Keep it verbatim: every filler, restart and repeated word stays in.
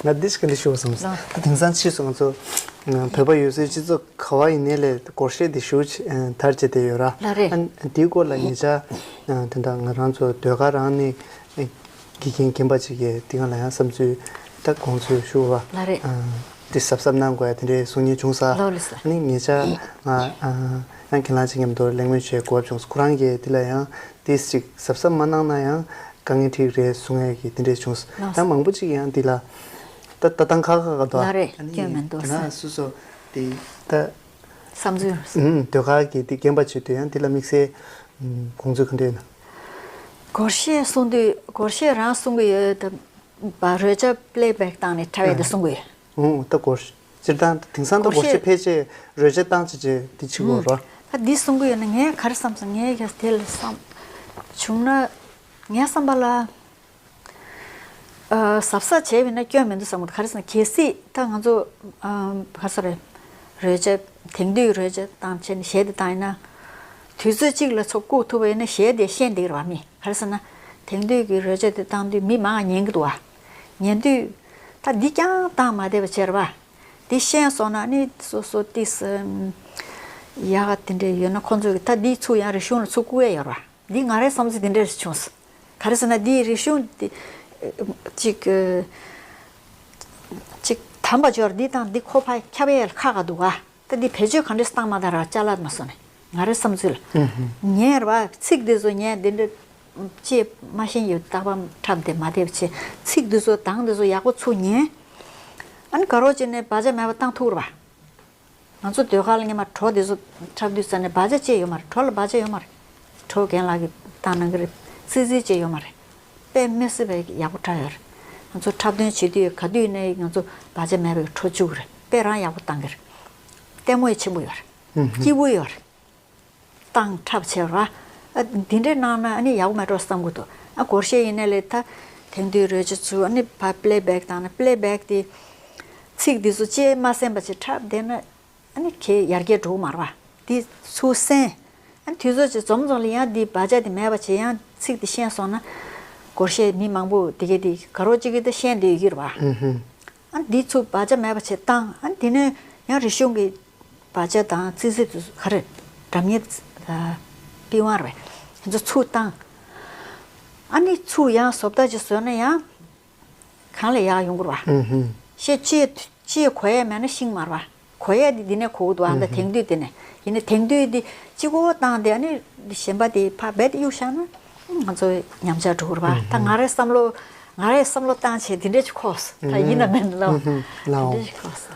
ང་འདི་ཞིག་འདི་ཞུ་བསམ་སོང་། ད་དེང་སང་ཕྱིས་སུ་ང་ཚོ་བོད་པ་ཡོད་སའི་སྤྱི་ཚོགས་ག་བ་ཡིན་ནའི་ལས་སྒོར་གཞས་འདི་ཞུ་དར་བྱེད་དེ་ཡོད་ར། ལགས་རེད། ཨ་འདིའི་སྐོར་ལ་ཉེ་ཆར་དེ་འདྲ་ང་རང་ཚོ་ཟློས་གར་རང་ནི་དགེ་རྒན་རྒན་པ་ཅིག་གིས་དེ་སྒང་ལ་ཡང་བསམ་ཚུལ་ད་དགོངས་ཚུལ་ཞུ་བ། ལགས་རེད། དེ་གཟབ་གཟབ་གནང་དགོས་ཡ་དེ་འདྲའི་གསུང་མཁན་བྱུང་ས། ལགས་རེད་ས། ཨ་ནི་ཉེ་ཆར་ང་ཡང་ཁྱེད་རང་ཅིག་མཉམ་དུ་གླེང་མོལ་བྱེད་གོ་སྐབས་བྱུང་སོང་། ཁོ་རང་གིས་དེ་ལ་ཡང་དེ་ཅིག་གཟབ་གཟབ་མ་གནང་ན་ཡང་། དཀའ་ངལ་འཕྲད་ཀྱི་རེད་གསུང་ཡས་ཀྱི་དེ་འདྲས་བྱུང་སོང་། ལགས་སོ། ད་མང་པོ་ཅིག་ཡང་འདི་ལ་ད་ལྟ་སྟངས་ཁག་ཁག་ག་འདུག་ལགས་རེད། ཨ་ནི་སྐྱོན་མི་འདུག་ཟེར། ཁྱེད་རང་སོ་སོ་དེ་ད་བསམ་ཚུལ། ཨུམ་ཟློས་གར་གྱི་དེ་རྒན་པ་བྱེད་དུས་ཡང་འདི་ལ་དམིགས་བསལ་དགོངས་ཚུལ་ག་འདྲས་ཡོད་ན། སྒོར་གཞས་གསུང་དུས་སྒོར་གཞས་རང་གསུང་གི་ཡོད་དམ། རོལ་ཆ་པི་ལེ་བེག་བཏང་ནས་འཁྲབ་ཡས་དེ་གསུང་གི་ཡོད། ཨོ་ད་སྒོར་གཞས་སྤྱིར་བཏང་དེང་སང་ད་སྒོར་གཞས་ཕལ་ཆེར་རོལ་ཆ་བཏང་བྱས་བྱས་དེ་བྱེད་དགོས་རོ། ད་འདི་གསུང་གི་ཡོད་ན་ངས་ག་རེ་བསམ་སོང་། ངས་ཀྱང་དེ་ལ་བསམ་བྱུང་ན། ངའི་བསམ་པ་ལ། ཨ་གཟབ་གཟབ་བྱས་པ་ཡིན་ན་སྐྱོན་མི་འདུག་བསམ་གི་འདུག་ག་རེ་ཟེར་ན་གལ་སྲིད་ད་ང་ཚོ་ཨ་ག་རེ་ཟེར་རེད། རོལ་ཆ་དེང་དུས་རོལ་ཆ་བཏང་བྱས་ནས་གཞས་དེ་བཏང་ཡིན་ན། དུས་ཚོད་གཅིག་ལ་ཚོ་བཀུག་ཐུབ་པ་ཡིན་ན་གཞས་དེ་ཤེས་བསྡད་ཀྱི་རེད་བ། མི་ག་རེ་ཟེར་ན་དེང་དུས་ཀྱི་རོལ་ཆ་དེ་བཏང་དུས་མི་མང་ཉན་གྱི་འདུག་བ། ཉན་དུས་ད་འདི་རྐྱང་བཏང་མ་བསྡད་པ་བྱས་རེད་བ། འདི་ཤེས་སོང་ན་ནི་སོ་སོ་ཏིས་ཡག་དེ་འདྲ་ཡོད་ན་ཁོང་ཚོ་གི་ད་འདི་ཚུར་ཡང་རིག་གཞུང་ལ་ཚུར་བཀུག་ཡས་ཡོད་རེད་བ། འདི་ང་རའི་བསམ་ཚུལ་འདི་འདྲ་ཞིག་བྱུང་སོང་། ག་རེ་ཟེར་ན་འདིའི་རིག་གཞུང་འདི་ཅིག་ཅིག་དམ་པ་འབྱོར་འདི་དང་འདི་ཁོ་ཕར་ཁྱབ་ཡས་ལ་ཁག་ག་འདུག་ག་ད་འདི་བེད་སྤྱོད་ག་འདྲས་བཏང་མ་ད་ར་ཅ་ལག་མ་སོང་ནས་ང་རའི་བསམ་ཚུལ་ལ། ཉན་ར་བ་ཚིག་འདི་ཚོ་ཉན་འདི་འདྲ་ཅེས་མ་ཤེས་ཡོད་རྟག་པར་འཁྲབ་བསྡད་མ་བསྡད་པ་བྱས་ཚིག་འདི་ཚོ་གདངས་འདི་ཚོ་ཡག་པོ་ཚུར་ཉན། ཨ་ནི་དགའ་རོགས་བྱས་ནས་བག་ཆགས་མེད་པ་བཏང་ཐུབ་ར་བ། ང་ཚོ་ཟློས་གར་ལ་སྔོན་མ་བྲོ་དེ་ཚོ་འཁྲབ་དུས་ཙ་ནས་བག་ཆགས་ཅི་ཡོད་མ་རེད། བྲོ་ལ་བག་ཆགས་ཡོད་མ་རེད། བྲོ་རྒན་ལགས་ཀྱིས་བཏང་གནང་གི་རེད། རྩིས་རྩིས་ཅི་ཡོད་མ་རེད། དཔེ་མི་སྲིད་པའི་ཡག་པོ་འཁྲབ་ཡོད་རེད། ང་ཚོ་འཁྲབ་སྟོན་བྱེད་དུས་ག་དུས་ནས་ང་ཚོ་བག་ཆགས་མེད་པའི་བྲོ་བཅུག་གི་རེད། དཔེ་རང་ཡག་པོ་བཏང་གི་རེད། ལྟད་མོ་ཡི་ཆེན་པོ་ཡོད་རེད། སྐྱིད་པོ་ཡོད་རེད། བཏང་འཁྲབ་བྱས་ར། ཨ་འདི་འདྲས་གནང་ན་ཨ་ནི་ཡག་པོ་མེད་འགྲོ་བསམ་གི་འདུག་ཨ་སྒོར་གཞས་ཡིན་ནའི་ལས་ད་དེང་དུས་རོལ་ཆ་ཚུར་ཨ་ནི་ཕར་པི་ལེ་བེག་བཏང་ན་པི་ལེ་བེག་དེ་ཚིག་འདི་ཚོ་ཅེས་མ་གསན་པ་ཅིག་འཁྲབ་བསྡད་ན་ཨ་ནི་གས་ཡར་རྒྱས་འགྲོ་གི་མ་རེད་བ། འདི་ཚུར་གསན། ཨ་ནི་དུས་ཚོད་ཅིག་འཛོམས་འཛོམས་ལ་ཡང་འདི་བག་ཆགས་དེ་མེད་པ་བྱས་ཡང་ཚིག་དེ་ཤེས་སོང་ན་སྒོར་གཞས་མི་མང་པོ་དེ་གས་དེ་དགའ་རོགས་གཅིག་གིས་ད་ཤེས་འདོད་ཀྱི་རེད་བ། ཨ་འདི་ཚུར་བག་ཆགས་མེད་པ་བྱས་བཏང་ཨ་འདི་ནས་ཡང་རིག་གཞུང་གི་བག་ཆགས་དང་རྩིས་རྩིས་དུ་ག་རེ་སྒྲ་སྙན་པི་ཝང་རེད་དེ་ཚོ་ཚུར་བཏང་ཨ་ནི་ཚུར་ཡང་བཟོ་ལྟ་ཅིག་བཟོས་ན་ཡང་གང་ལ་ཡག་ཡོང་གི་རེད་བ། ཤེས་ཅི་ཅི་གོ་ཡས་མེད་ན་ཤིང་མ་རེད་བ། གོ་ཡས་འདི་འདི་ནས་གོ་གི་འདུག་ཨ་ད་དེང་དུས་འདི་ནས་ཡིན་ན་དེང་དུས་འདི་གཅིག་པོ་བཏང་སྟེ་ཨ་ནི་གཞན་པ་དེ་ཕར་རྦད་དེ་གཡུག་བཞག་ན་ང་ཚོ་ཉམས་ཆག་འགྲོ་གི་རེད་བ། ད་ང་རའི་བསམ་བློ་ང་རའི་བསམ་བློ་བཏང་བྱས་འདི་འདྲས་ཅིག་ཁོག་སོང་། ད་ཡིན་ན་མིན་ལ་འདི་འདྲས་ཅིག་ཁོག་སོང་